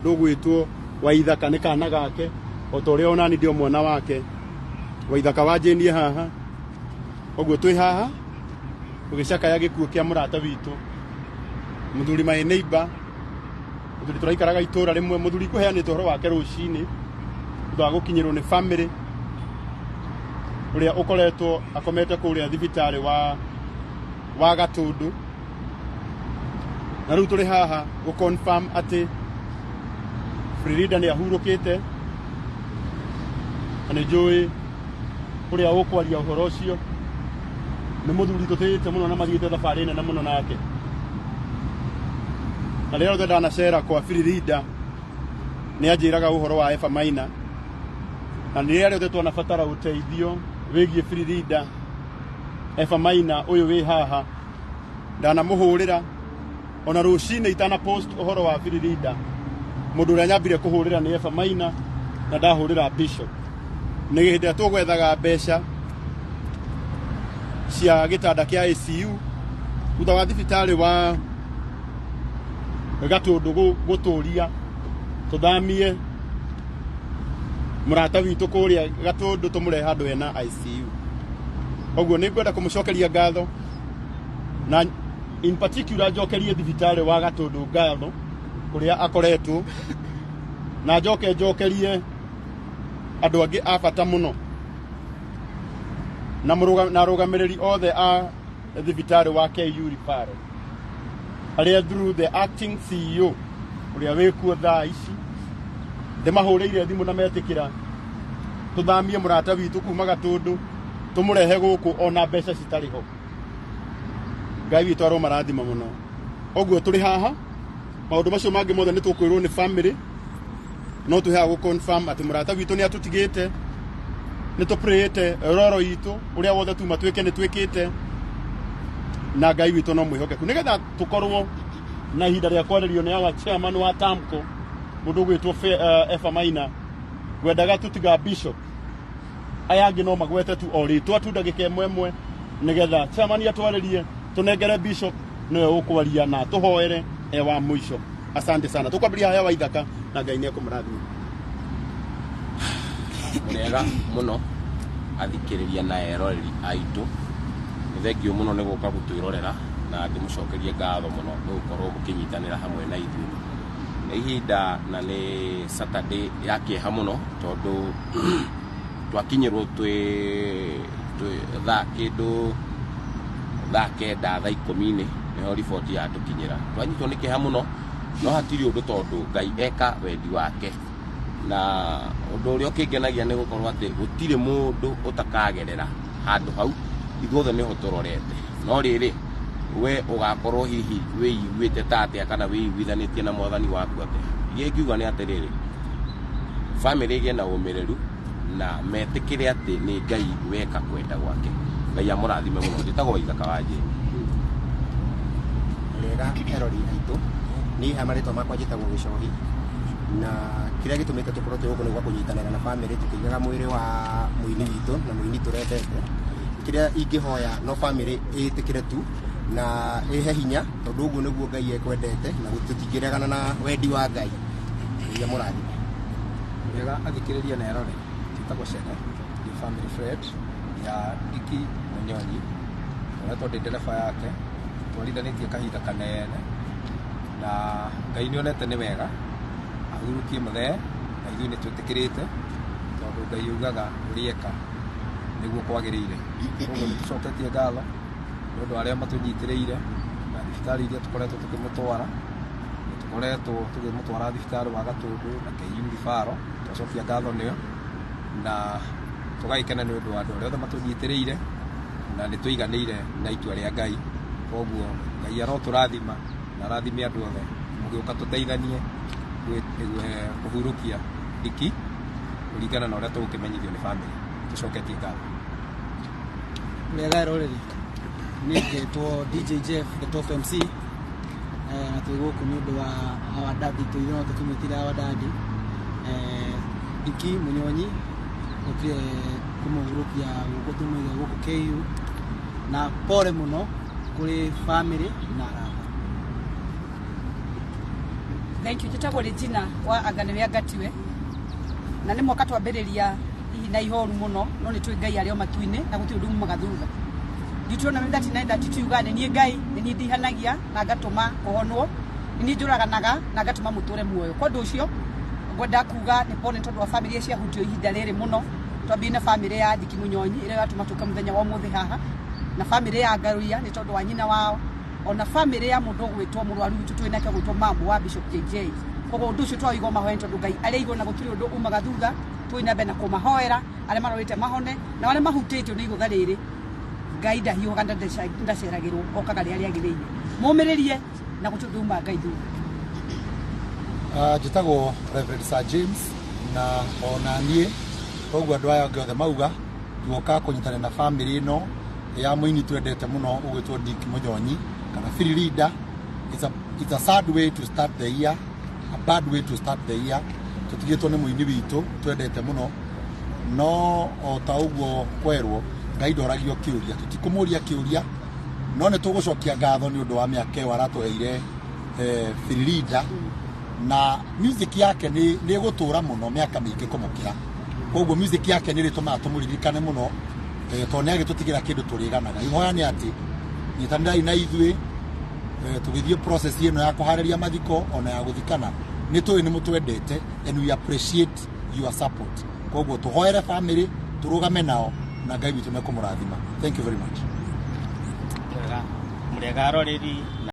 Ndũgwĩtwo Waithaka nĩ kana gake o ta ũrĩa onani ndĩ o mwana wake. Waithaka wa Jane haha ũguo twĩ haha tũgĩcakaya gĩkuũ kĩa mũrata witũ, mũthuri my neighbor, mũthuri tũraikaraga itũra rĩmwe, mũthuri ngũheanĩte ũhoro wake rũcinĩ thutha wa gũkinyĩrwo nĩ family, ũrĩa ũkoretwo akomete kũrĩa thibitarĩ wa Gatũndũ. Na rĩu tũrĩ haha gũ confirm atĩ Frerida nĩ ahurũkĩte, na nĩ njũĩ ũrĩa ũkwaria ũhoro ũcio nĩ mũthuri tũtĩĩte mũno na mathiĩte thabarĩ nene mũno nake. Na rĩrĩa rĩothe ndanacera kwa Frerida nĩ anjĩraga ũhoro wa Eva Maina, na rĩrĩa rĩothe twanabatara ũteithio wĩgiĩ Frerida, Eva Maina ũyũ wĩ haha ndanamũhũrĩra. Ona rũcinĩ itana post ũhoro wa Frerida, mũndũ ũrĩa nyambire kũhũrĩra nĩ Eva Maina, na ndahũrĩra Bishop nĩ hĩndĩ ĩrĩa tũgwethaga mbeca cia gĩtanda kĩa ICU thutha wa thibitarĩ wa Gatũndũ gũtũria tũthamie mũrata witũ kũrĩa Gatũndũ tũmũrehe handũ hena ICU. Ũguo nĩ ngwenda kũmũcokeria ngatho, na in particular njokerie thibitarĩ wa Gatũndũ ngatho kũrĩa akoretwo, na njoke njokerie andũ angĩ a bata mũno na arũgamĩrĩri othe a thibitarĩ wa KU Referral, arĩa through the acting CEO ũrĩa wĩkuo thaa ici ndĩmahũrĩire thimũ na metĩkĩra tũthamie mũrata witũ kuma Gatũndũ tũmũrehe gũkũ ona mbeca citarĩ ho. Ngai witũ aromarathima mũno. Ũguo tũrĩ haha, maũndũ macio mangĩ mothe nĩ tũkwĩrwo nĩ family, no twĩ haha gũ confirm atĩ mũrata witũ nĩ atũtigĩte. Nĩ tũprĩĩte roro itũ, ũrĩa wothe tuma twĩke nĩ twĩkĩte, na Ngai witũ no mwĩhokeku. Nĩgetha tũkorwo na ihinda rĩa kwarĩrio nĩ our chairman wa Tamco, mũndũ ũgwĩtwo Eva Maina, ngwendaga tũtiga Bishop aya angĩ no magwete tu o rĩtwa tu ndagĩka ĩmwe ĩmwe, nĩgetha chairman atwarĩrie, tũnengere Bishop nĩwe ũkwaria na tũhoere e wa mũico. Asante sana. Tũkwambĩrĩria haya Waithaka, na Ngai nĩ ekũmũrathima. Wega mũno athikĩrĩria na eroreri aitũ, nĩ thengiũ mũno nĩ gũka gũtwĩrorera, na ndĩmũcokerie ngatho mũno nĩ gũkorwo mũkĩnyitanĩra hamwe na ithuĩ. Nĩ ihinda na nĩ Saturday ya kĩeha mũno, tondũ twakinyĩrwo twĩ thaa kĩndũ thaa 9, thaa 10-inĩ nĩho riboti yatũkinyĩra. Twanyitwo nĩ kĩeha mũno, no hatirĩ ũndũ, tondũ Ngai eka wendi wake. Na ũndũ ũrĩa ũkĩngenagia nĩ gũkorwo atĩ gũtirĩ mũndũ ũtakagerera handũ hau, ithuothe nĩho tũrorete. No rĩrĩ, we ũgakorwo hihi wĩiguĩte ta atĩa, kana wĩiguithanĩtie na Mwathani waku atĩa? Iria ingiuga nĩ atĩrĩrĩ, bamĩrĩ ĩgĩe na ũmĩrĩru na metĩkĩre atĩ nĩ Ngai weka kwenda gwake. Ngai amũrathime mũno. Njĩtagwo Waithaka wa Jane. Wega erori aitũ, niĩ ha marĩtwa makwa njĩtagwo Gĩcohi, na kĩrĩa gĩtũmĩte tũkorwo twĩ gũkũ nĩ gwa kũnyitanĩra na bamĩrĩ tũkĩigaga mwĩrĩ wa mũini witũ na mũini tũrendete. Kĩrĩa ingĩhoya no bamĩrĩ ĩtĩkĩre tu na ĩhe hinya, tondũ ũguo nĩguo Ngai ekwendete, na tũtingĩregana na wendi wa Ngai. Ngai amũrathime. Wega athikĩrĩria na eroreri, njĩtagwo Cene, ndĩ family friend ya Diki Mũnyonyi, ngoretwo ndĩ ndereba yake, twarithanĩtie kahinda kanene, na Ngai nĩ onete nĩ wega ahurũkie mũthee, na ithuĩ nĩ twĩtĩkĩrĩte, tondũ Ngai augaga ũrĩa eka nĩguo kwagĩrĩire. Koguo nĩ tũcoketie ngatho nĩ ũndũ wa arĩa matũnyitĩrĩire na thibitarĩ iria tũkoretwo tũkĩmũtwara. Nĩ tũkoretwo tũkĩmũtwara thibitarĩ wa Gatũndũ na KU Referral, twacokia ngatho nĩo, na tũgagĩkena nĩ ũndũ wa andũ arĩa othe matũnyitĩrĩire, na nĩ tũiganĩire na itua rĩa Ngai. Koguo Ngai arotũrathima na arathime andũ othe mũgĩũka tũteithanie kũhurũkia Diki kũringana na ũrĩa tũgũkĩmenyithio nĩ bamĩrĩ. Tũcoketie ngatho. Wega eroreri, niĩ ngetwo DJ Jeff the Top MC, na twĩ gũkũ nĩ ũndũ wa our daddy, tũithuĩ no tũkĩmwĩtire our daddy, Diki Mũnyonyi, ũkire kũmũhurũkia gũkũ tũmũiga gũkũ KU, na pole mũno kũrĩ family na arata. Thank you. Njĩtagwo Regina wa anga nĩwe angatiwe na nĩ mwaka twambĩrĩria hihi na ihoru mũno, no nĩ tũĩ Ngai arĩ o matu-inĩ na gũtirĩ ũndũ umaga thutha. Deuteronomy 39:32 yugaga nĩ niĩ Ngai, nĩ niĩ ndihanagia na ngatũma kũhonwo, nĩ niĩ njũraganaga na ngatũma mũtũre muoyo. Kwa ũndũ ũcio ngwenda kuga nĩ pole nĩ tondũ wa bamĩrĩ iria ciahutio ihinda rĩrĩ mũno. Twambie na bamĩrĩ ya Ndiki Mũnyonyi ĩrĩa yatũma tũke mũthenya wa ũmũthĩ haha, na bamĩrĩ ya Ngaruiya nĩ tondũ wa nyina wao, ona bamĩrĩ ya mũndũ ũgwĩtwo mũrwaru witũ twĩ nake ũgwĩtwo mamu wa Bishop JJ. Koguo ũndũ ũcio twaigua mahoya nĩ tondũ Ngai arĩ igũrũ na gũtirĩ ũndũ umaga thutha. Tũthiĩ na mbere na kũmahoera arĩa marorĩte mahone na arĩa mahutĩtio nĩ igũtha rĩrĩ. Ngai ndahiũhaga na ndaceragĩrwo, okaga rĩrĩa rĩagĩrĩire. Mũmĩrĩrie na gũtirĩ ũndũ umaga Ngai thutha. Njĩtagwo Reverend Sir James, na ona niĩ toguo andũ aya angĩ othe mauga, tuoka kũnyitanĩra na bamĩrĩ ĩno ya mũini twendete mũno ũgwĩtwo Dick Mũnyonyi kana Free Leader. It's a sad way to start the year, a bad way to start the year. Tũtigĩtwo nĩ mũini witũ twendete mũno, no o ta ũguo kwerwo Ngai ndoragio kĩũria, tũtikũmũria kĩũria, no nĩ tũgũcokia ngatho nĩ ũndũ wa mĩaka ĩyo aratũheire Free Leader, na music yake nĩ ĩgũtũra mũno mĩaka mĩingĩ kũmũkĩra. Koguo music yake nĩ ĩrĩtũmaga tũmũririkane mũno, tondũ nĩ agĩtũtigĩra kĩndũ tũrĩganaga. Ihoya nĩ atĩ nyitanĩrai na ithuĩ tũgĩthiĩ process ĩno ya kũharĩria mathiko ona ya gũthikana. Nĩ tũĩ nĩ mũtwendete and we appreciate your support. Koguo tũhoere family, tũrũgame nao, na Ngai witũ nĩ ekũmũrathima. Thank you very much. Mwega mũrĩega aroreri.